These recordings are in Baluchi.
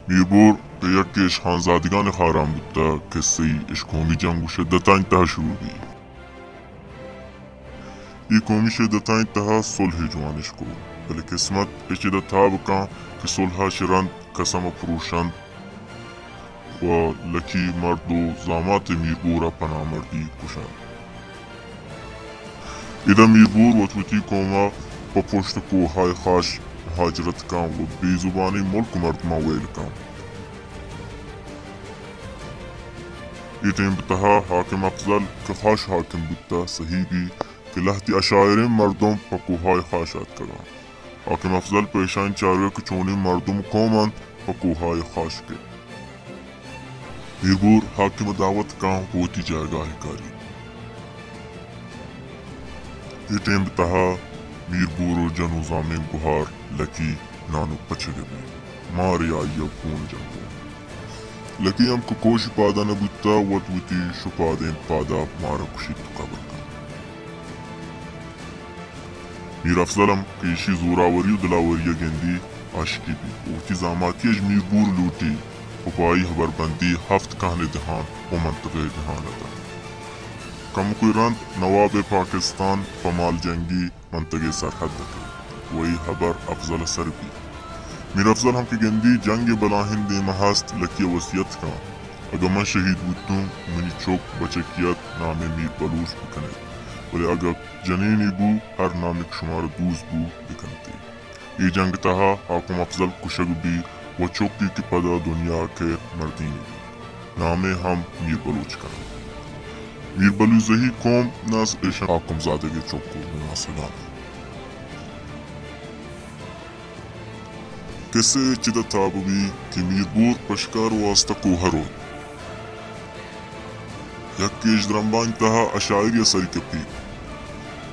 میربور کہ یکے اش خانزادگان خاران بوتہ، کسہ ای اش قومی جنگ و شدتانی تہا شروع بی۔ ای قومی شدتانی تہا صلح جوان اش کو، بلے قسمت اش ادا تاب کن کہ صلح اش رند قسم پروشند و لکی مرد و زامات میربورا پناہ مردی کشند۔ ادا میربور وت وتی قوما پہ پشت کوہای خاش مہاجرت کن و بے زبانیں ملک و مردماں ویل کن۔ اے ٹیم تہا حاکم افضل کہ خاش حاکم بوتہ، سہی بی کہ لہتی اشاعریں مردم پہ کوہای خاش آتکگاں۔ حاکم افضل پہ اشانی چارگ کہ چونیں مردم قوم انت پہ کوہای خاش کئیت۔ میربور حاکم دعوت کن پہ وتی جاگاہ کاری۔ اے ٹیم تہا میربور و جن و زامیں گہار لکی نانک پچگ بی، مارے آئی ء گون جنگو۔ لکی ہم کہ کوشی پادا نہ بوتا، وت وتی شپادیں پادا مارا کشیت و قبر کن۔ میر افضل ہم کہ ایشی زوراوری و دلاوری ء گندی عاشقی بیت و وتی زاماتی اش میربور لوٹی و پہ آئی ہبر بندی ہفت کہن دہان و منطقہ دہان ء دنت۔ کمکوئی رند نواب پاکستان پہ مال جنگی منطقہ سرحد ء کئیت و اے ہبر افضل ء سر بیت۔ میر افضل ہم کہ گندی جنگ ء بلاہیں دیمہ ہست، لکی ء وصیت کن، اگاں من شہید بوتوں، منی چک بچکی ات نامے میر بلوچ بکنیت، بلے اگاں جنینے بو، ہر نامے کہ شمارا دوست بو، بکنتے۔ اے جنگ تہا حاکم افضل کشگ بی و چکی کہ پدا دنیا کئیت مردینے بی، نامے ہم میر بلوچ کنت۔ میر بلوچ زہی قوم نز ایشاں حاکم زادگے چک و نماسگان۔ کسہ ء چد ء تاب بی کہ میربور پشکار واسطہ کوہ ء روت۔ یک کیش درمبانی تہا اشاعری ء سری کپیت۔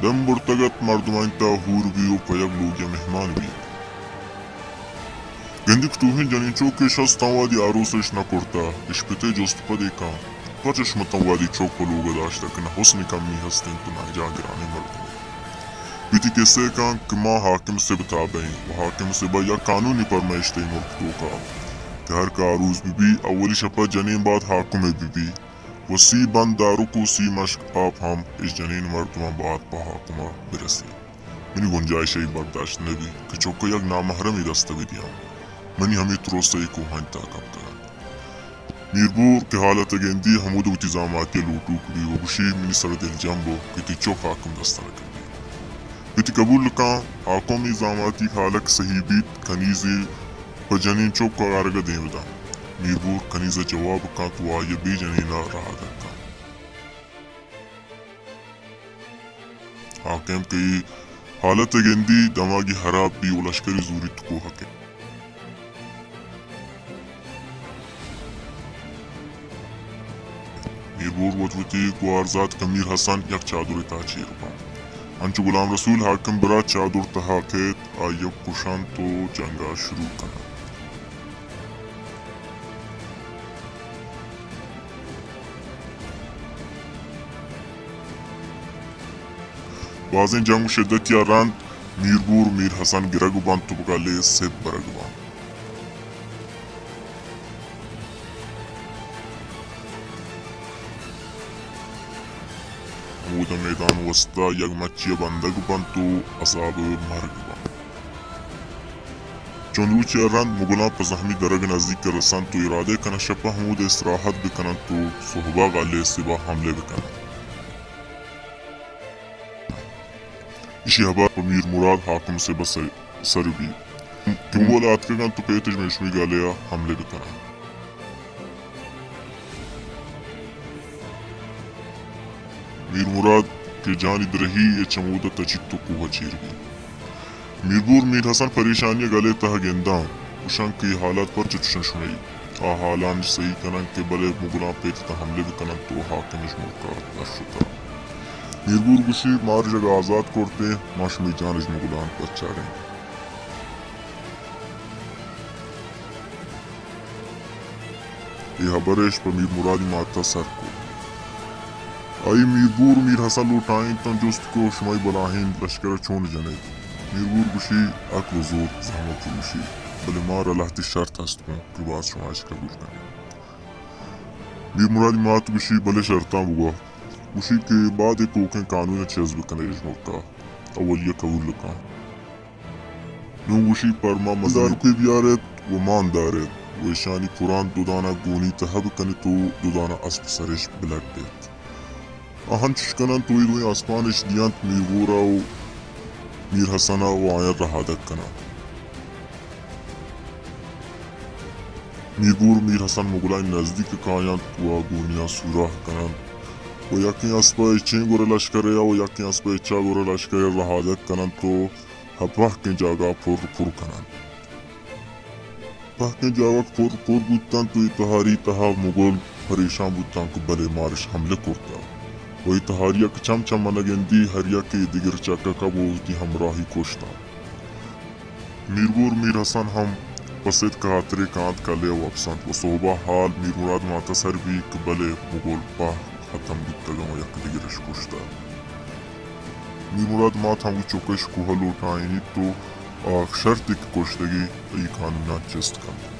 دم برتگ ات مردمانی تہا ہور بی و پہ یک لوگی ء مہمان بیت۔ گندی کہ ٹوہیں جنین چوکے شست تاں وہدی آروس اش نہ کرتہ، اش پتے جست پدے کن، پرچا شما تاں وہدی چوک پہ لوگ ء داشتہ کہ نہ حسن کمی ہست انت و نہ جاگرانیں مردمے۔ وتی کسہ ء کن کہ ما حاکم سب تابع ایں و حاکم سب ء یک قانونی پرمائش تئی ملک توکا کہ ہر کہ آروس بہ بی، اولی شپ ء جنین بات حاکم ء بہ بی و سی بند دارک و سی مشک آپ ہم اش جنین مردماں بات پہ حاکم ء برسی۔ منی گنجائش ء برداشت نہ بی کہ چک ء یک نامحرمے دست ء بدیاں۔ منی ہمے ترس ء کوہانی تہا کپتگ انت۔ میربور کہ حالت ء گندی، ہمود وتی زاماتی ء لوٹوک بی و گوشی، منی سر ء دلجم بو کہ تئی چک حاکم دست ء نہ کپی۔ وتی قبول کن، حاکم ء زاماتی حالک سہی بیت، کنیزے پہ جنین چک ء آرگ ء دیم دنت۔ میربور کنیز ء جواب کنت و آئی ء بے جنین ء رہادگ کنت۔ حاکم کہ اے حالت ء گندی، دماگی ہراب بی و لشکری زوریت کوہ ء کئیت۔ میربور وت وتی گوارزاتک میر حسن یک چادرے تہا چیر بنت۔ انچو غلام رسول حاکم برات چادر تہا کئیت، آئی ء کشنت و جنگ ء شروع کننت۔ بازیں جنگ و شدتی ء رند میربور میر حسن گرگ بنت و بگلے سپ برگ بنت۔ ہمود ء میدان وستا یک مچی ء بندگ بنت و عذاب مرگ بنت۔ چون روچے ء رند مغلاں پہ زہمی درگ نزیک ء رسنت و ارادہ کننت شپ ء ہمود ء استراحت بکننت و سہب ء غلے سبا حملے بکننت۔ ایشی ہبر پہ میر مراد حاکم سبا سر، سر بیت کہ مغل آتکگ انت و پیتش مئے شمئے گالے ء حملے بکننت۔ میر مراد کہ جانی درہی ء چمود ء تچیت و کوہ ء چیر بیت۔ میربور میر حسن پریشانی ء گل ء تہ ء گنداں، گوشاں کہ اے حالات پرچا چشیں شمئے؟ آ حالان اش سہی کناں کہ بلے مغلاں پیت تہ حملے بکننت و حاکم اش ملک ء در شتہ۔ میربور گوشی، مار اژ اگاں آزات کرتیں، ما شمئے جان اش مغلاں بچاریں۔ اے ہبر اش پہ میر مرادی مات ء سر کت۔ آئی میربور میر حسن لوٹائینت تاں جست کو، شمائی بلاہیں لشکر ء چون جنیت؟ میربور گوشی، عقل و زور زحمت فروشی۔ بلے مارا لہتے شرط ہست کن کہ باز شما اش قبول کنیں۔ میر مرادی مات گوشی، بلے شرطاں بگوا۔ گوشی کہ بادے کوکیں قانون چست بکنے اش ملکا، اولی قبول کن۔ نوں گوشی، پر ما مزارکے بیارت و مان دارت و اشانی پران دو دانا گونی تہ بکنت و دو دانا اسپ سرش بلڈت۔ آ ہنچش کننت و اے دوئیں اسپانش دینت میر بورا و میر حسنا و آیاں رہادگ کننت۔ میر بور میر حسن مغلانی نزدیک کاینت و گونیاں سوراہ کننت و یکیں اسپا اچیں گورا لشکرے و یکیں اسپا اچا گورا لشکرے رہادگ کننت و پہکیں جاگہ پر پر کننت۔ پہکیں جاگہ پر پر بوتنت و اے تہاری تہا مغل پریشان بوتنت کہ بلے مارش حملہ کرتہ و اے تہاری یک چم چم نہ گندی، ہر یکے دگر چکہ کپ و وتی ہمراہی کشتنت۔ میر بور میر حسن ہم پہ صدق ہاترے کانت کلے و وپسنت و سہبا حال میر مراد ماتا سر بیت کہ بلے مغل پہک ختم بوتگاں و یک دگرش کشتہ۔ میر مراد مات ہمو چکش کوہ لوٹائینیت و آ شرطے کہ کشتگی، آئی قانوناں چست کنت۔